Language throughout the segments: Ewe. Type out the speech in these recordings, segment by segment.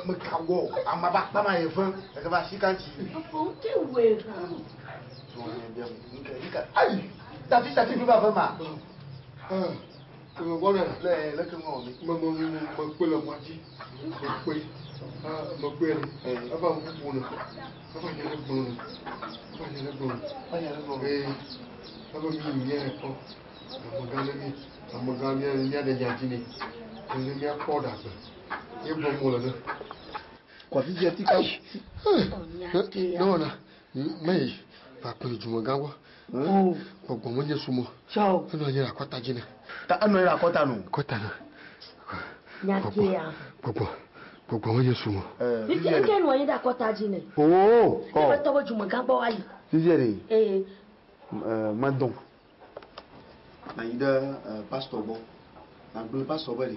Mekawɔ ama ba kpama ye fɛn ɛkɛ ba si kan ci. Ayi tati tati fi ba fɛ ma. Keme gbɔ nɛ. Lɛ lɛ keme wɔ mi. Me me me me kpe le mɔa dzi. Me kpe. Me kpe le. Eva ŋu ƒo ne. Eva nye ɖe gblɔ ne. Eva nye ɖe gblɔ ne. Eva nye ɖe gblɔ ne. Ee. Eva mi yi mía kpɔ. Amegã ne mi. Amegã mía mía ɖe nya dzi nɛ. Ne mía kpɔ ɖagbe. Ye gbɔ mo le ne. Kɔfi fia ti ka. Ne wɔna me yi va kplɔ dzumegã gbɔ. Gbɔgbɔ menye sumo. Enɔ anyi ɖe akɔta dzi ne. Ta enɔ anyi ɖe akɔta nu. Akɔta nu. Gbɔgbɔ gbɔgbɔ menye sumo. Fifia eke nɔ anyi ɖe akɔta dzi ne. Oo. Ebe tɔ be dzumegã gbɔ woayi. Fifia ɖe. Ee. Medɔn. Nayi ɖe pastor gbɔ. Nagblɔ pastor be ɖe.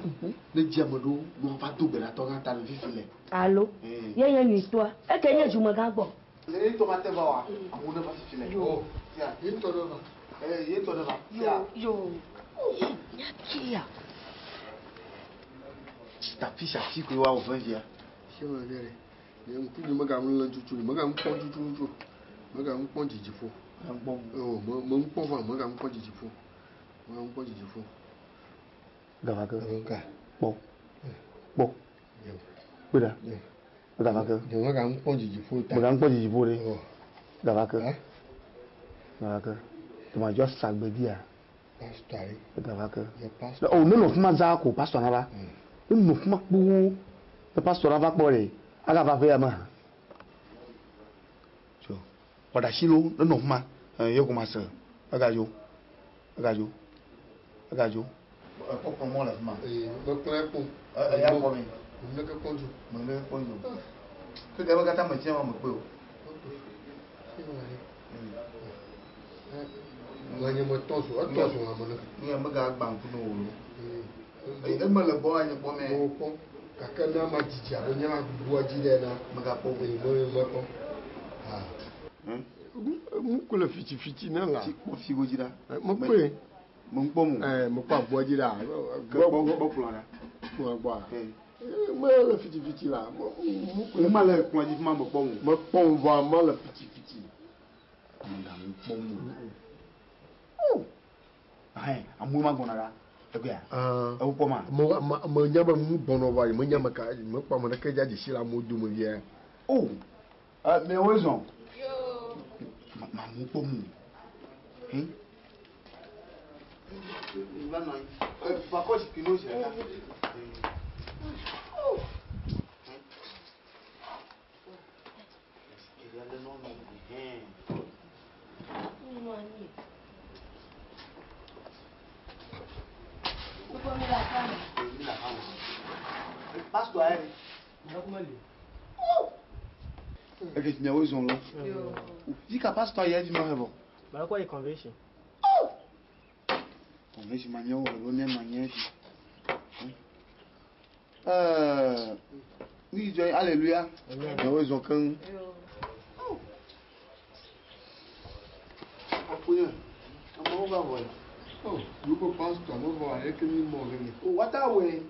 Ne dzi ame ɖewo ne woava do gbe ɖa tɔ gã ta le fifi le. Alo. Ye nye nyuitɔa. Eke nye dzumegã gbɔ. Ne ye ŋutɔ mate va oa, amewo neva fifi le. Yo. Sia. Ye ŋutɔ neva. Ee, ye ŋutɔ neva. Sia. Yo. Nyakia. Tafi sia fi koe woawɔ fɛn fia. Fi ma ɖe ɖe. Nye ŋku nye megaŋu le tutu, megaŋu kpɔ tututu. Megaŋu kpɔ dzidziƒo. Megaŋu kpɔ. O, me me ŋu kpɔ vɔ, megaŋu kpɔ dzidziƒo. Megaŋu kpɔ dzidziƒo. Gava ke. Nka. Kpɔ. Kpɔ. Kpɔ ɖa. Gava ke. Nye megaŋu kpɔ dzidziƒo ta. Megaŋu kpɔ dzidziƒo ɖe. O. Gava ke. Gava ke. Tɔmadzɔ sagbedia. Pastor ye. Gava ke. Nye pastor. O, ne nɔ fi ma za ko pastor nava. Ne nɔ fi ma kpoo. Ne pastor nava kpɔ ɖe, agava ƒe ya me hã. Tso. Xɔ ɖe asi lo, ne nɔ fi ma. Ye ko ma se. Egadzo. Egadzo. Egadzo. Ekpɔ kplɔ mɔ le fi ma. Ee, me kplɔe kpɔ. Eya kpɔ mi. Me ne kpɔ dzo. Me ne kpɔ dzo. Ke gabe katã me tia ma me kpe o. Me nye me tɔ zo, etɔ zo ame ne. Nye me ga gba ŋku ne wo lo. Eme le gbɔ anyi kpɔ mɛ. Mo kpɔ. Gake ne ama dzidzi abe nye ma bua dzi ɖe na. Me ga kpɔ. Ee, me me kpɔ. Ah. Ŋku le fitifiti ne la. Ti kpɔ fi godzi ɖa. Me kpɔe. Me ŋkpɔ mo. Ee, me kpɔ agboa dzi ɖa. Kpɔ kpɔ kplɔ ɖa. Kplɔ gbɔa. Ee. Me le fitifiti la. Me Me ma le kplɔ dzi fi ma me kpɔ mo. Me kpɔ mo vɔa me le fitifiti. Me ga ŋu kpɔ mo. O. Hɛn, amewo ma gbɔna ɖa. Egbea. Ewo kpɔ ma. Me me me nya be nu gbɔnɔ va yi. Me nya me ka me kpɔ ame ɖeke dza dzesi le amewo dome via. O. Me wo zɔn. Ma ma ŋu kpɔ mo. Hɛn. Va nɔ anyi. Va kɔ zikpui no zi ɖeka. Pastor ayɛ. Eke miawo zɔn lɔ. Fi ka pastor yɛ fi ma hɛ vɔ. Balakɔ yi convention. Convention ma miawo wɔ lɔ mianɔ anyi fi. Mi dzɔ alléluia. Miawo zɔn keŋ. Akunye. Amewo va vɔ. Oh, yoko pastor mo vɔ ale ke mi mɔ gene. O wata wɛ.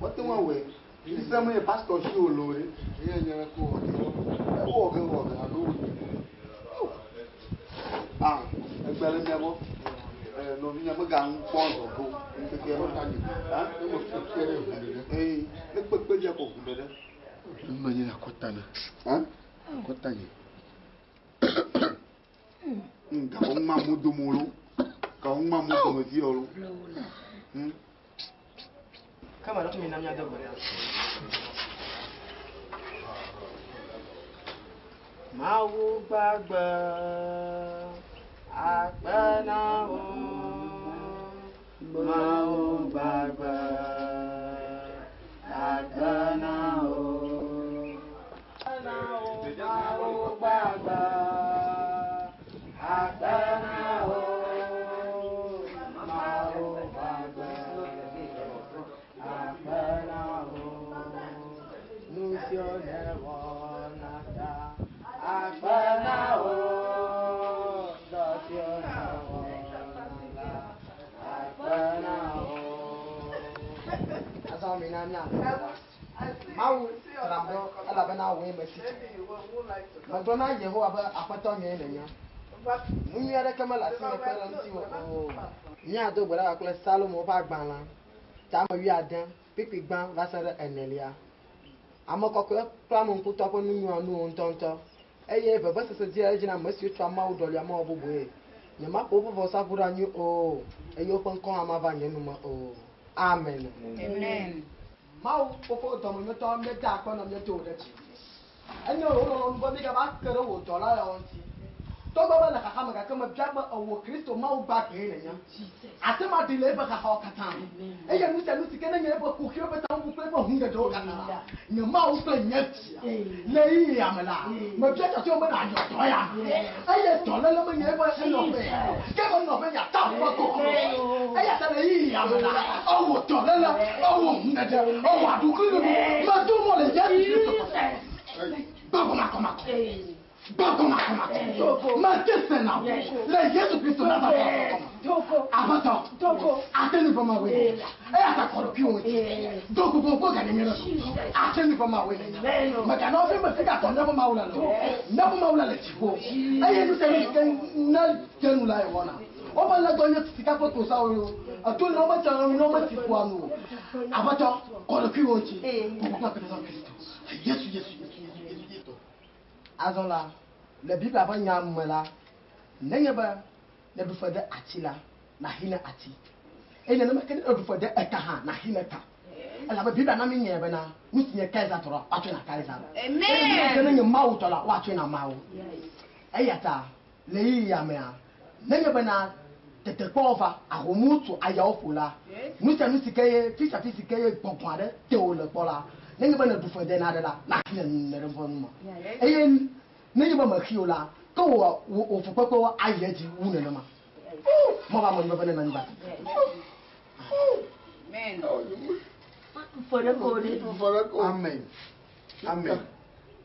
Wate ŋu awɔe. Sise me ye pastor si wo lo ɖe. Eya nya ko wɔ ke. Ewɔ ke wɔ ke. Alo. Ah, egbe le mia gbɔ. Nɔvinye mega ŋu kpɔ zɔ go. Ŋkeke me. Ah, Ne me kpekpe ɖe ʋu ɖe. Ee, ne kpekpe dze ko ʋu ɖe. Nɔ anyi ɖe akɔta ne. Ah? Kɔta nye. Gawo ŋma mu domo lo. Gawo ŋma mu dome fi lo. Ke me ɖe mi na míado gbe ɖa. Mawu gbagbe akpe na wò. Mawu gbagbe akpe na wò. Mawu gbagbe akpe na wò. Mawu gbagbe akpe na wò. Nu siwo nèwɔna ta akpe na wò. Dɔ siwo nèwɔna la akpe na wò. Azɔ mina míado gbe ɖa. Mawu dzram ɖo elabena wòe mesi tso. Megblɔ na Yehowa be Aƒetɔ nyee nènye. Nu nyui aɖeke mele asinye kpe ɖe ŋutiwò o. Míado gbe ɖa kple Salomo ƒe agbalẽ tame wuiade, kpukpui gbã va se ɖe enelia. Ame kɔkɔe kple ame ŋkutɔ ƒe nu nyoa nuwò ŋutɔŋutɔ, eye vevesese dzia edzi na ame siwo tsɔa Mawu ɖɔlia mɔ bubue. Nyemaƒo woƒe vɔsaʋu ɖe anyi o, eye woƒe ŋkɔ hã mava nye nu me o. Amen. Amen. Mawu Fofo dɔmenyotɔ, míeda akpe nɔ míedo wò ɖe dzi. Enye wò lɔlɔ̃nu be mígava ke ɖe wò dɔla yawo ŋuti. Togbɔ be le xaxa me gake mebia be ewò Kristo Mawu gbagbee nènye. Àte ŋu aɖi le eƒe xaxawo katã me. Eye nu sia nu si ke nenye eƒe kuxiwo ƒe tamebubu kple eƒe hũɖeɖewo katã la, nye Mawu kple nye Fia. Le ɣeyiɣia me la, mebia tsɔtsɔe be nàyɔ dɔ ya me. Eye dɔléle menye eƒe enɔƒe o, ke eƒe nɔƒe nye ataƒu ƒe koko. Eya ta le ɣeyiɣia me la, ewò dɔléle, ewò hũɖeɖe, ewò aɖukliɖuɖu, medo mɔ le Yesu Kristo ƒe ŋkɔ me. Gbɔgbɔ makɔmakɔ. Gbɔgbɔ makɔmakɔ mede se na wò le Yesu Kristo Nazaret ƒe ŋkɔ me. Aƒetɔ, ate nu ƒe Mawue nènye. Eya ta kɔ ɖokuiwò ŋuti. Do gbogbo ƒe gãnyenye ɖe go. Ate nu ƒe Mawue nènye. Mègana woaƒe ame si gakɔ míaƒe Mawu la le o. Míaƒe Mawu la le dziƒo, eye nu sia nu si ke nèdze nu lae wòwɔna. Woƒe legba nye sika kple klosalo. Èto na wo metsia nu na wo metsi ƒua nu o. Aƒetɔ, kɔ ɖokuiwò ŋuti. Gbɔgbɔ kple Aƒetɔ Kristo. Yesu, Yesu, Yesu, Yesu, Yesu, Yesu. Azɔ la, le Biblia ƒe nya me la, nenye be nèɖu fe de ati la, nàxi ne ati. Eye nenema ke ne èɖu fe de eta hã, nàxi ne ta. Elabe Biblia na míenyae bena, nu si nye Kaisar tɔ la, woatsɔe na Kaisar. Eye nu si ke nenye Mawu tɔ la, woatsɔe na Mawu. Eya ta le ɣeyiɣia mea, nenye bena tetekpɔwo va, ahomuwo tu ayawo ƒo la, nu sia nu si ke ye, fi sia fi si ke ye gbɔgbɔ aɖe te wò le kpɔ la, nenye be nèɖu fe de naɖe la, nàxi ne ɖe ƒe nu ma. Eye nenye be mèxi o la, ke wò, wò fukpekpewo ayi edzi wu nenema. Mawu ƒe amenuveve nenɔ anyi va. Amen. Amen.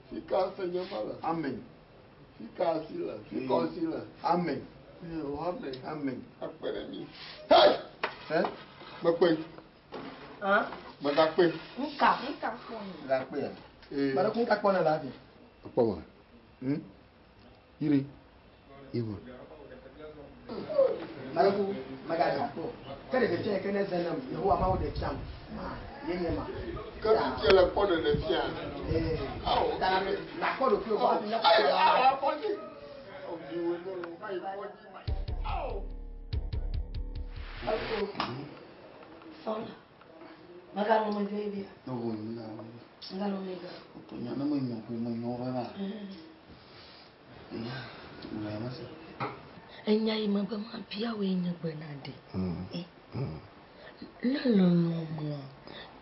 Fika se nye ma le. Amen. Fika asi le. Fika asi le. Amen. Amen. Amen. Akpe ɖe mi. Hey! Eh? Mekpe. Megakpe. Nka. Gakpe ya. Ee. Mele ku nka kpɔ ne le afi. Ekpɔ ma. Yiri. Iwe. Mele ku megaɖe akpɔ. Ke ɖeɖe fia yi ke ne ze nam Yehowa Mawu ɖe fiam. Ma ye nye ma. Ke fifia le kpɔ ɖeɖe fia. Ee. Awo. Ta nakpɔ ɖokuiwò gbɔ hafi míakpɔ Ayi, ɖokuiwò awo, gbɔ. afɔdzi. Oviwo ne wo, ayi fɔdzi ma. Awo. Sɔla. Meganɔ me vevia. Ne wo nu na. Meganɔ me ga. Nya ne me nyɔ ƒo me nyɔ va va. Wòle ma se. Enya yi me be mabia woe nye bena ɖe. Eh. Le lɔlɔ̃ mea,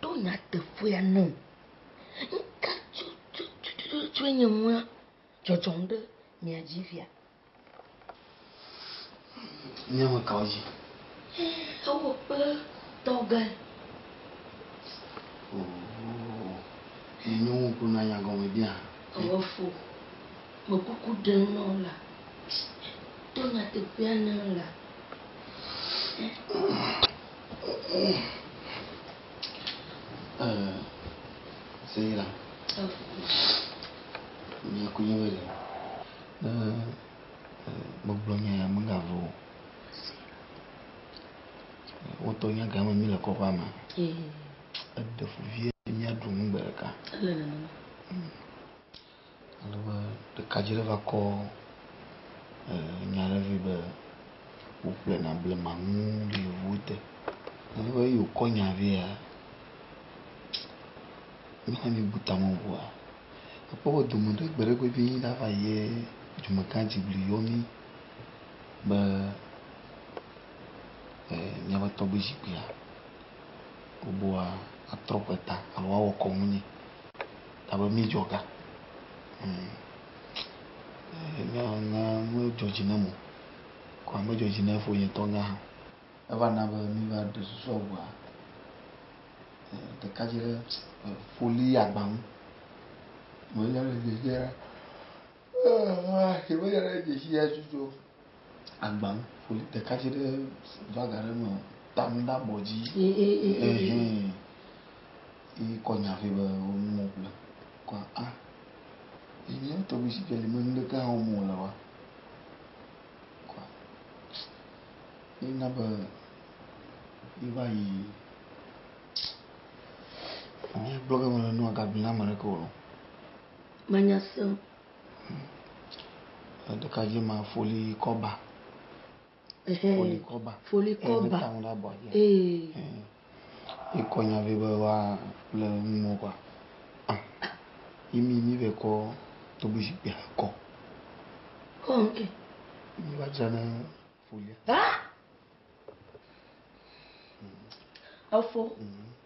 to nyateƒea nam. Nka tutututu nye nua dzɔdzɔm ɖe mia dzi fia. Míame kawo dzi? Ewɔ kple tɔgã. Oo. Nye nyɔnu kple na nya gɔme bia. Ewɔ fo. Me kuku ɖem na wo la. To nyateƒea nam la. Seyira. Nye ku nye be ɖe. Megblɔ nya ya megave o. Wotɔ nya game mi le kɔƒea me. Eɖe fu vie míaɖu nu gbe ɖeka. Ele nenema. Ale be Ɖekadze ɖe va kɔ nya ɖe vɛ be woƒlena blemanu ɖe yevuwo te. Nenye be eyi wòkɔ nya vɛa, mi hã míebu tame ŋua, ekpɔ be dome ɖe gbe ɖe gbe vi ɖava ye dumegã dzigbli yɔ mí be míaƒe tɔgbui zikpuia woboa atrɔ ƒe ta alo woawɔ kɔnu nɛ abe mídzɔ ga. Nya medzɔ dzi nam o. Kɔa medzɔ dzi na fofonye tɔ gã hã. Eva na be míva ɖe susua ŋua, ɖekadze ɖe foli agba ŋu. Menya ɖe dzesi ya. Menya ɖe dzesi ya tutu o. Agba ŋu foli ɖekadze ɖe vaga ɖe me tam ɖe abɔ dzi. Ɛhɛn. Ye kɔ nya vɛ be wo nu ƒle. Kɔa a. Ye mía tɔgbui si ke li me nu ɖeke hã wɔm wòle oa. Kɔa ye na be míva yi míagblɔ be mele nua gagblɔ na ame ɖeke o loo. Menya se o. Ɖekadze ma foli kɔba. Foli kɔba. Foli kɔba. Eye ne taŋu ɖe abɔ dzi. Ee. Ye kɔ nya vɛ be woaƒle nuwo kɔa. Ah. Ye mi mi vɛ kɔ tɔgbui zikpuia kɔ. Kɔ ŋke. Mi va dzra ne folia. Ah! Efo.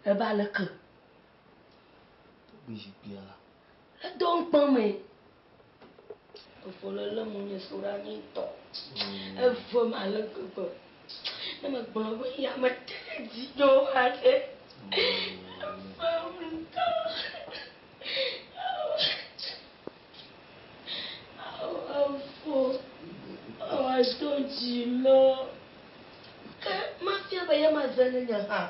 Eva leke. Tɔgbui zikpuia la. Edo ŋkpɔ me. Efo le lé mu nye so ɖe anyi ŋutɔ. Eve ma le gbegbe. Ne megblɔ be ya mete ɖe dzi nye o aɖe. Eve ŋutɔ. Efo. Ado dzi lɔ. Ke mafia be ye ma ze ne nye hã.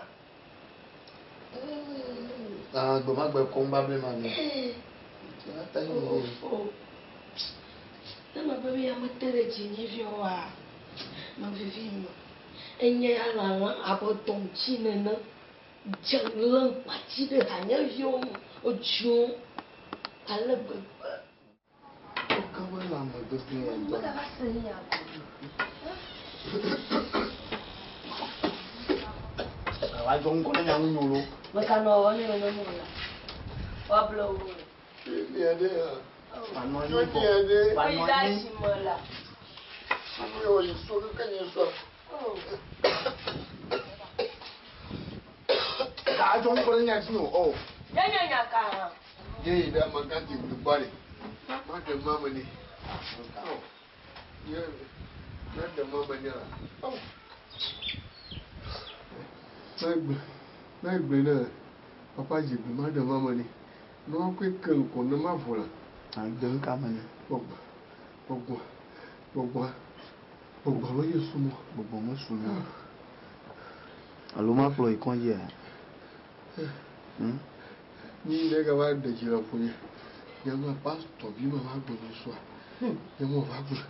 Ah, gbe ma gbe kɔm bable ma ne. Ofo. Ne megbe be ya mete ɖe dzi nye vi oa, mevivi me. Enye ya lala abe dɔntsi nene. Dze lé ŋkpatsi ɖe hanyeviwo me. Wodziwo ale gbegbe. Woka be lãme gbegblẽ ya ŋutɔ. Megava se nya gɔme. Ava dzɔ ŋkɔ ne nya ŋu nyo lo. Meganɔ wɔwɔ ne nenema o la. Woable wo. Tsoenia ɖe hã. Wòanɔ anyi bɔ. Tsoenia ɖe. Wòanɔ Woyi ɖe anyi. asime la. Tsoenia wɔ yi so keke nye sɔ. Adzɔ ŋkɔ ne nya dzi o. Oh. Nye nye nya ka hã. Ye yi ɖe amegã dzigbli gbɔ ɖe. Ma ɖe mame nɛ. Oh. Ye ma ɖe mame nɛ la. Oh. Megblẽ megblẽ ne papa dzigbli ma ɖe mame nɛ. Ne woakɔe ke ŋkɔ ne ma vo la. Ade ŋka me nɛ. Gbɔgbɔ gbɔgbɔ gbɔgbɔ gbɔgbɔ menye sumɔ. Gbɔgbɔ me sumɔ. Alo ma kplɔ yi kɔndzia? Ni ɖe gava ɖe dzi le ƒonye. Nye ma pastor vi ma va gblɔ nye sua. Nye ma va gblɔ.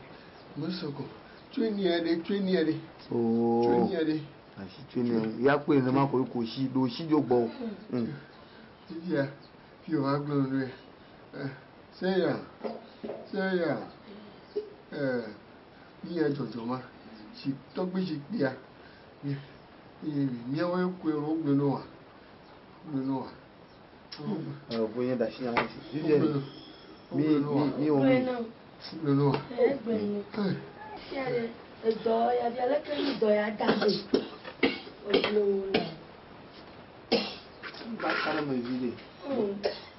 Mese gɔme. Tsoenia ɖe tsoenia ɖe. Oh. Tsoenia ɖe. Asi tsoenia. Ya kpɔe ne ma ko ko si ɖo si dzo gbɔ. Fifia fi wòva gblɔ nu ɖe. Seya seya. Ni ya dzɔdzɔ ma. Si tɔgbi zikpuia. Míawoe koe wogblɔ ne wa. Gblɔ ne wa. Voye da si nya si. Fifia mi mi mi wɔ mi. Gblɔ ne wa. Egbe nu. Fia ɖe edɔ ya via leke mi dɔ ya da be. Wogblɔ wo la. Ba ka ɖe me vi ɖe.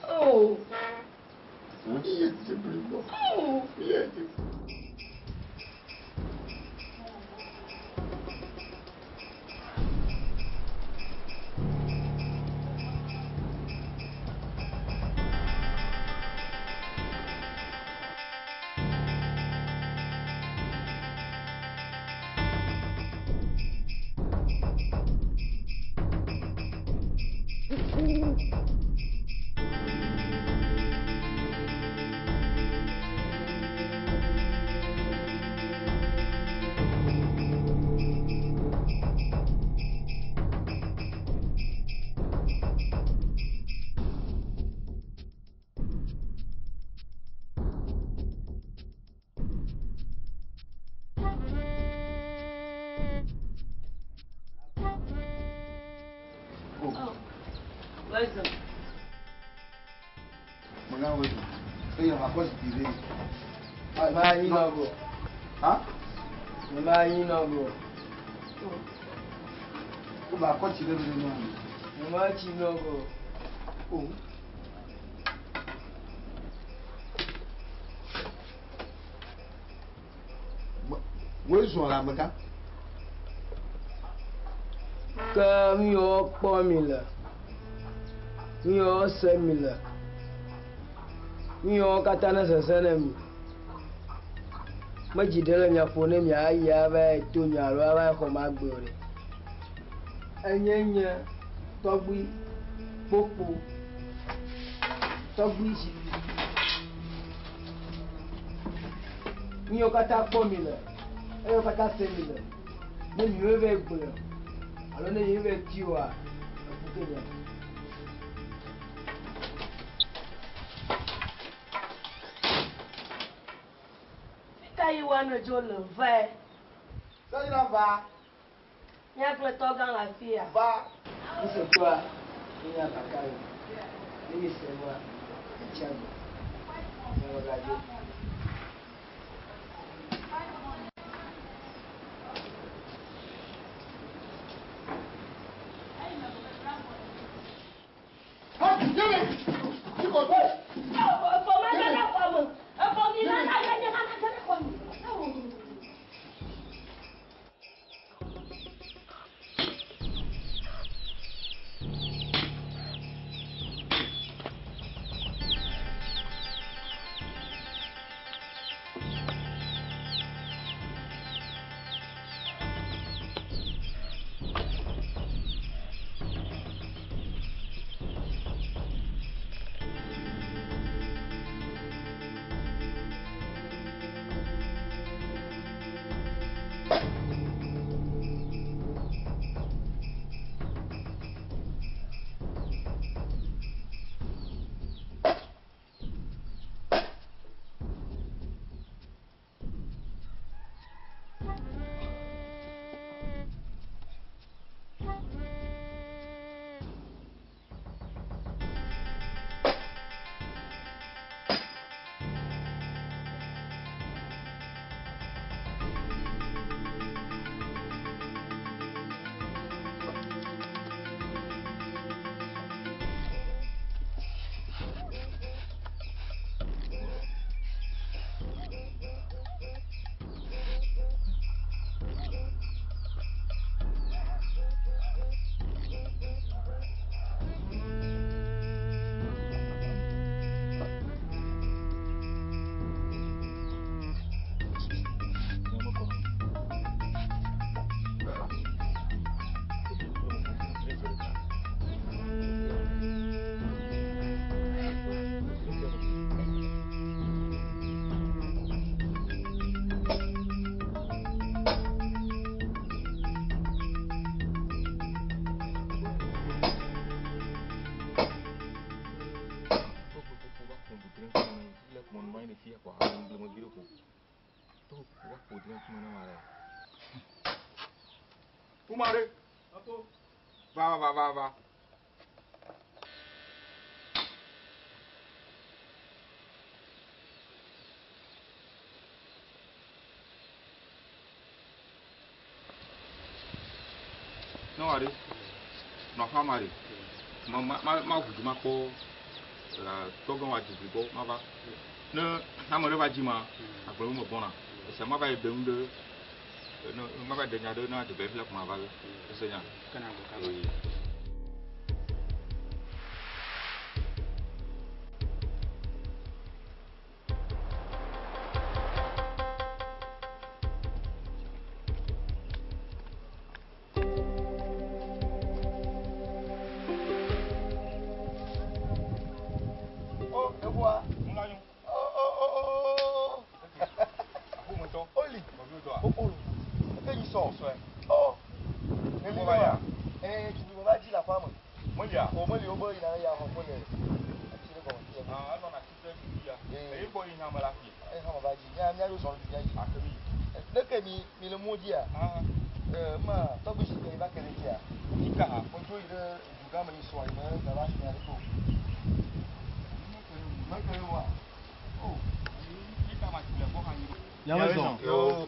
Oh. Iye dzigbli gbɔ. Oh. Iye dzigbli. Amegã wo zɔ. Eye wòakɔ zikpui ɖe. Ma yi nɔ go. Ha? Ma yi nɔ go. Wo ba kɔ tsi ɖe ɖe nɔ. Ma tsi nɔ go. O. Woe zɔ le amegã. Ke mi yɔ kpɔ mi le. Mi yɔ se mi le. Mi yɔ katã ne sese ne mi. Medzi ɖe le mia ƒo ne miayi ava yi to nya alo ava yi xɔ magbe o ɖe. Enye nye tɔgbui kpokpo. Tɔgbui zikpui. Mi yiwo katã kpɔ mi le, eyiwo katã se mi le. Ne miwoe va yi gblɔe alo ne miwoe va yi tui oa, eku ke mia. Fika yi wa ne dzo le vɛ. Sɔdzra va. Míagblẽ tɔgã le afi ya. Va. Nusetɔa, mi nya kaka yi. Ne mi se nua, etsi agbe. Míamegadzo. Umare. Va, va, va, va. No, are. No, ha, mare. Ma, ma, ma, ma, vudu ma kpɔ tɔgã wa didi gbɔ ma va. Ne ame ɖe va dzi ma, agblɔ me gbɔna. Ese ma va yi ɖe nu ɖe, ne ma va ɖe nya ɖe na ɖevi la ko ma va ge. Ese nya. Ee. Oh, ewa. Oh, oh, oh, oh. Oli. Oh, oh. Eke yi sɔ. Oh. Neli ma. Eh, tu me va di la femme. Melia. O meli o be yina ya xɔ kpɔ le ati ɖe gɔme fiya. Ah, enɔ na tsi ɖe ya. Eye gbɔ yi hã me la fi. Eh, hã me va dzi. Mía mía yozɔ ɖe mía dzi. Akemi. Ne ke mi mi le mɔ dzia. Ah. Eh, ma tɔgbi si ke va ke ɖe dzia. Fika ha. Mo dzo yi ɖe dugã me yi sɔ yi me gava nya ɖe ko. Me ke Miawoe zɔ. Yo.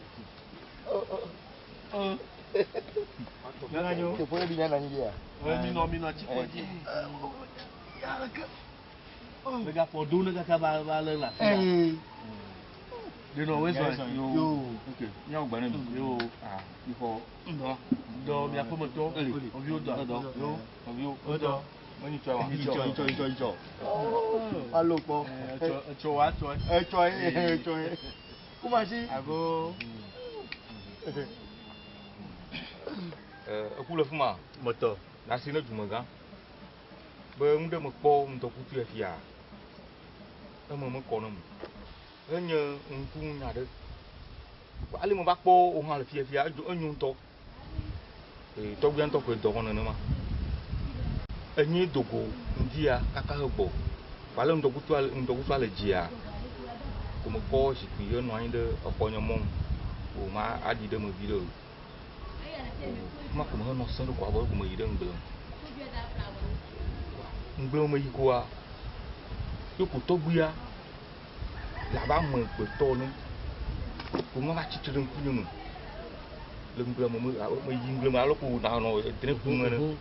Miaganyo. Teƒe ɖe bi nya na anyi ɖia. Minɔ minɔ atsi kɔ dzi. Megafɔ do ne kaka va va lé le afi la. Ɖe nɔ woe zɔ. Yo. Ok. Míawo gbe ne mi. Yo. Ah, mixɔ. Ŋdɔ. Ŋdɔ miaƒe metɔ. Nɔviwo dɔ. Yo. Nɔviwo. Edɔ. Menyi tsɔ wa. Itsɔ itsɔ itsɔ itsɔ. Alo kpɔ. Etsɔ wa tsɔ. Etsɔ ye etsɔ ye. Kumasi. Ago. Eku le fi ma. Metɔ. Nasi ne dumegã. Be nu ɖe mekpɔ ŋdɔkutsu ya fia. Eme mekɔ ne mo. Enye ŋku nya ɖe. Ale me va kpɔ wo hã le fia fia edzo enyo ŋutɔ. Tɔgbuia ŋutɔ koe dɔ wɔm nenema. Enyi dogo ŋdia kaka he gbɔ. Ale ŋdɔkutsua le dzia. Ko mekpɔ zikpui henɔ anyi ɖe exɔ nye mɔnu. O ma aɖi ɖe me vi ɖe o. Ma ko mehenɔ sẽ ɖo ko abe ko meyi ɖe ŋgble me. Ŋgble me yi koa, ye ko tɔgbuia le abe amegbetɔ ene. Ko ma va tsitre ɖe ŋkunye me. Le ŋgble me, meyi ŋgble me alo ko nanɔ edre kum ene.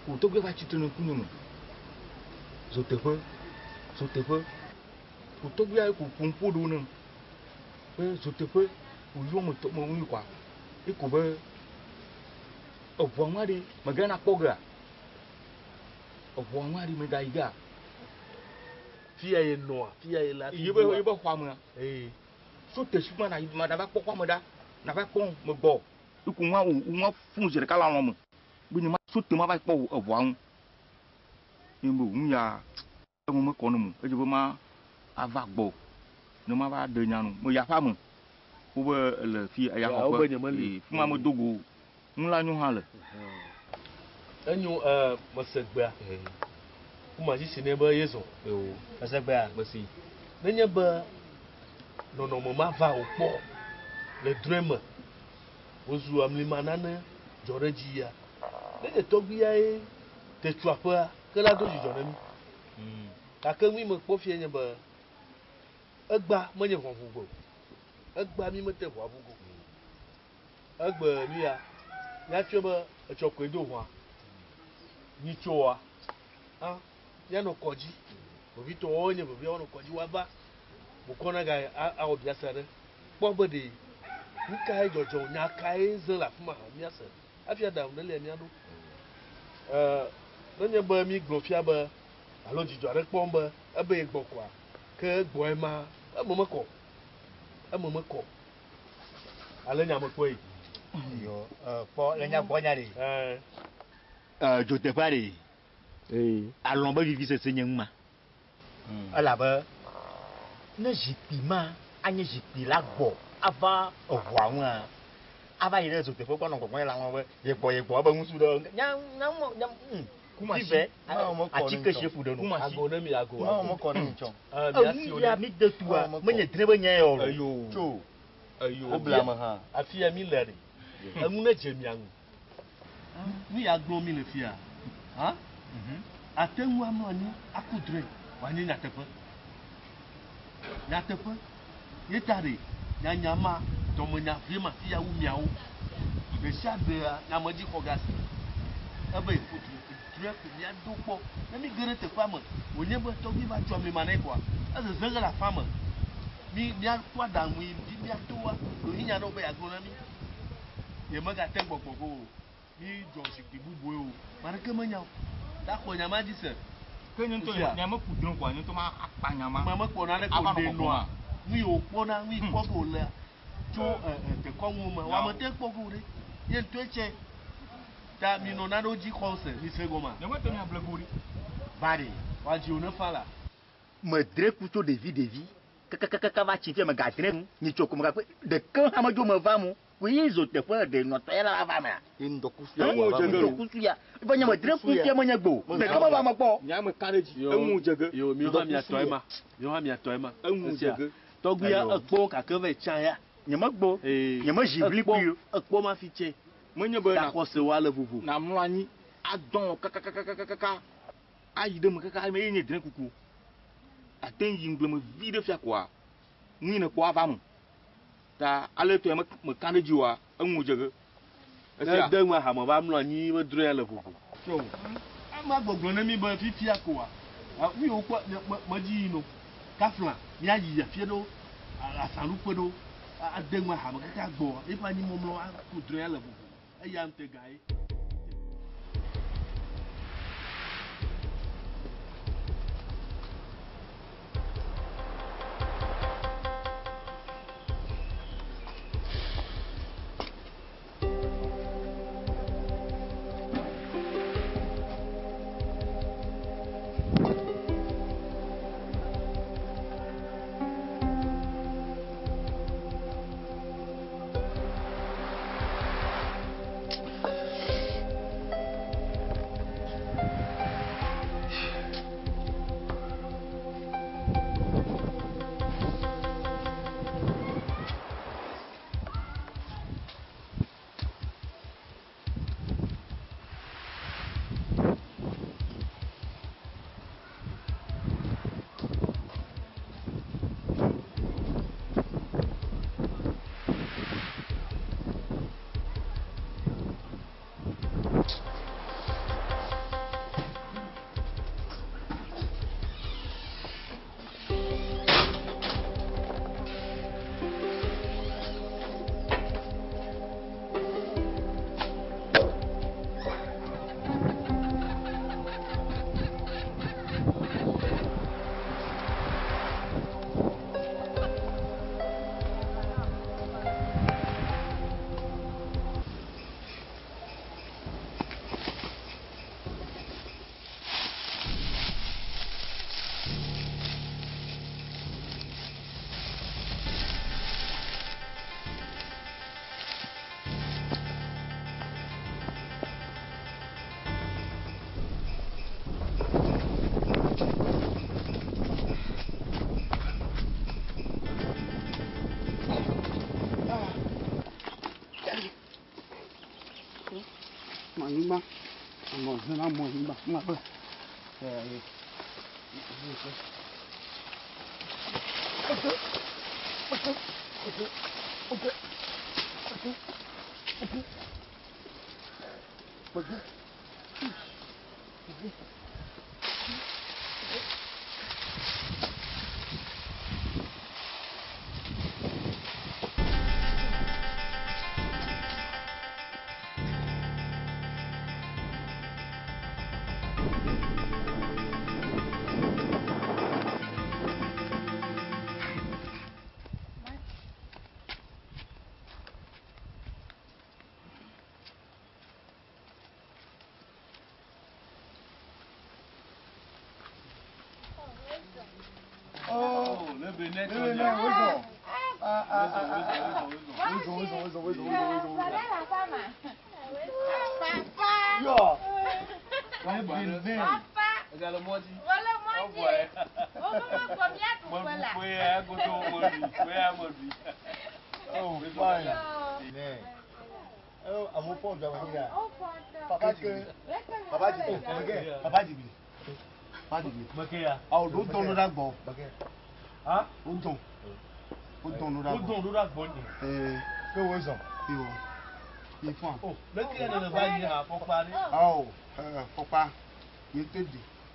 Ko tɔgbuia va tsitre ɖe ŋkunye me. Zoteƒe, zoteƒe. Ko tɔgbuia ko ƒom ƒo ɖo nem. Be zoteƒe ko yɔ me tɔ me ŋui kɔa. Eko be eʋua ŋua ɖe megana kpɔ gea. Eʋua ŋua ɖe megayi gea. Fia ye nɔa, fia ye le afi Yebe yebe xɔa mea. Ee. So te si ma na yi ma nava kpɔ xɔa me ɖa. Nava kpɔ me gbɔ. Eko ŋua wo ŋua fún zi ɖeka le alɔ me. Be nye ma so te ma va kpɔ eʋua ŋu. Nye be ŋu ya eme mekɔ ne mo. Edze be ma ava gbɔ. Ne ma va ɖe nya nu. Me ya ƒe ame. Wobe le fi eya Ya, xɔƒe. wobe nye meli. Ee, fi ma medo go. Nu la nyo hã le. Enyo mese gbea. Kuma dzi si ne be ye zɔ. Ewo. Mese gbea. Mesi. Nenye be nɔnɔme ma va wò kpɔ le drɔ̃e me. Wozu amlima nane dzɔ ɖe dzi ya. Nenye tɔgbuia ye te tso aƒea ke la do dzidzɔ ne mi. Gake nui mekpɔ fia nye be egba menye ʋɔʋu gbe o. Egba mi mete ʋɔa ʋu go. Egbe nu ya míatsɔe be etsɔ koe do ʋɔa. Nyitsoa. Ah, míanɔ kɔdzi. Vevitɔ woawo nye vevia woanɔ kɔdzi woava. Bokɔ na ga awɔ biasa ɖe. Kpɔ be ɖe nu kae dzɔdzɔ nya kae ze le afi ma hã míase. Hafi aɖaŋu ɖe lia míaɖo. Nenye be mi gblɔ fia be alo dzidzɔ aɖe kpɔm be ebe ye gbɔ koa ke egbɔe ma eme mekɔ. Eme mekɔ. Ale nya mekpɔe. Yo, kpɔ le nya gbɔ nya ɖe. Dzoteƒea ɖe. Alɔ be vivi sese nye ŋu ma. Elabe ne zikpui ma anye zikpui la gbɔ ava eʋua ŋua ava yi ɖe dzoteƒe gbɔ nɔ gbɔgbɔ le lãme be yegbɔ yegbɔ ebe ŋusu ɖe nya nya nya Kumasi. Tive atike si fu ɖe nu. Ago ne mi ago. Mawo mekɔ ne mi tsɔ. Enu ya mi de tua menye dre be nya ya o. Eyo. Tso. Eyo. Wobla ame hã. Afi ya mi le ɖe. Enu ne dze mia ŋu. Nu ya gblɔm mi le fia. Ha? Ate ŋu amlɔ anyi aku drɔ̃e wòanye nyateƒe. Nyateƒe. Ye ta ɖe nyanya ma dɔmenya vie ma fi ya wu miawo. Ɖe sia ɖea nyamedzi xɔ gasi. Ebe yeku drɔ̃e. Drɔ̃e ko miado kpɔ. Ne mi ge ɖe teƒea me wònye be tɔgbi va tso amlima nɛ koa ezeze ge le afa me. Mi miato aɖaŋu yi dzi miatoa ɖohi nya ɖewo be yeagblɔ na mi. Ye megate gbɔgbɔ go o. Mi dzɔ zikpui bubuwo o. Ame aɖeke menya o. Ta xɔ nya ma dzi se. Ke nye ŋutɔ nye meku drɔ̃e koa nye ŋutɔ ma akpa nya ma. Ma mekpɔ naneke Ava o nɔ ɖe gbɔgbɔ nɔa. ma. Nu yi wòkpɔna, nu yi kpɔ ge wòlea tso dekɔnuwo me. Wò ame te kpɔ ge o ɖe. Ye ŋutɔe tsɛ. Ta mi nɔ nanewo dzi xɔm se. Mi se gɔmea? Nye mete mia ble go ɖi. Va ɖe. Wòadzi wò ne fa la. Medre ku tso ɖevi ɖevi. Kakakaka va tsi fia megadre nu. Nyitso ko megakpe ɖeke hã medzo me va mo. Ko ye zo teƒe ɖe nɔtɔ ya la va mea. Ye ŋdɔkusu ya Ŋu wɔ va me. ŋdɔkusu ya. Ebe nye medre ku fia menye gbo. Ɖeke meva me kpɔ. Nya me ka ɖe dzi. Yo. Eŋu dzege. Yo, mi hã miatɔe ma. Mi hã miatɔe ma. Eŋu Esia. dzege. Tɔgbuia Ayo. ekpɔ gake va yi tsã ya. Nye megbo. Ee. Nye mezi ʋli kpui o. Ekpɔ ma fi tse. Menye be Ta xɔse wa le vovo. na mlɔ anyi adɔ kakakakakaka ayi ɖe me kaka ame ye nye drẽ kuku. Ate ŋu yi ŋgble me vi ɖe fia koa. Nu yi ne kpɔ ava me. Ta ale tɔe me meka ɖe dzi oa, eŋu dze ge. Ne de ŋua hame va mlɔ anyi be drɔ̃e le ʋuʋu. Tso ama gbɔgblɔ ne mi be fifia koa, mi wo kpɔ me me dzi yi no. Kafla mia yi afia ɖewo, asaɖuƒe ɖewo, ade ŋua hame kaka gbɔ eƒe anyimɔmlɔ aku drɔ̃e le ʋuʋu. Eya ŋutega ye.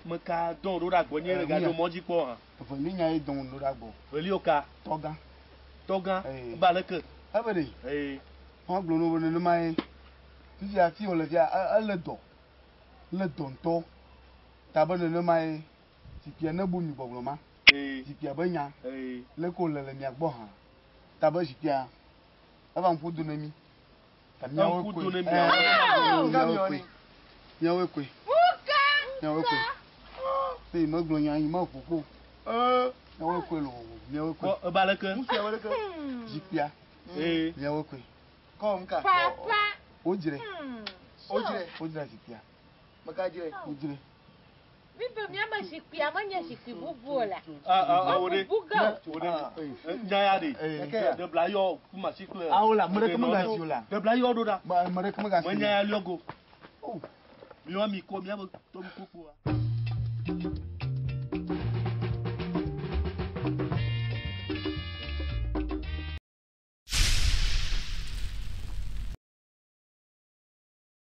Meka dɔn ɖo ɖe agbɔ nye ɖe gadzo mɔ dzi kpɔ hã. Efe mi nya ye dɔn ɖo ɖe agbɔ. Veli ka. Tɔgã. Tɔgã. Ba leke. Ebe ɖe. Wɔn gblɔ no be nenema ye. Fifia fi wòle fia ele dɔ. Ele dɔ ŋutɔ. Ta be nenema ye. Zikpuia ne bu mi gbɔgblɔ ma. Zikpuia be nya. Leke wòle le mia gbɔ hã. Ta be zikpuia eva ŋku do ne mi. Ta miawoe koe. Miawoe koe. Miawoe koe. Miawoe koe. Ne megblɔ nya yi me ƒoƒo. Miawoe koe loo. Miawoe koe. Eba leke. Zikpuia. Miawoe koe. Papa. Wodzre. Wodzre zikpuia. Wodzre. Mi be miame zikpuia menye zikpui bubu o la. Wo ɖe. Wo ɖe. Nya ya ɖe. Ɖebla yɔ kumasi kple. Awo la, ame ɖeke megasi o la. Ɖebla yɔ ɖo ɖa. Ame ɖeke megasi o. Menya ya liɔ go. Miwa mi kɔ miabe tɔnu kpokpoa.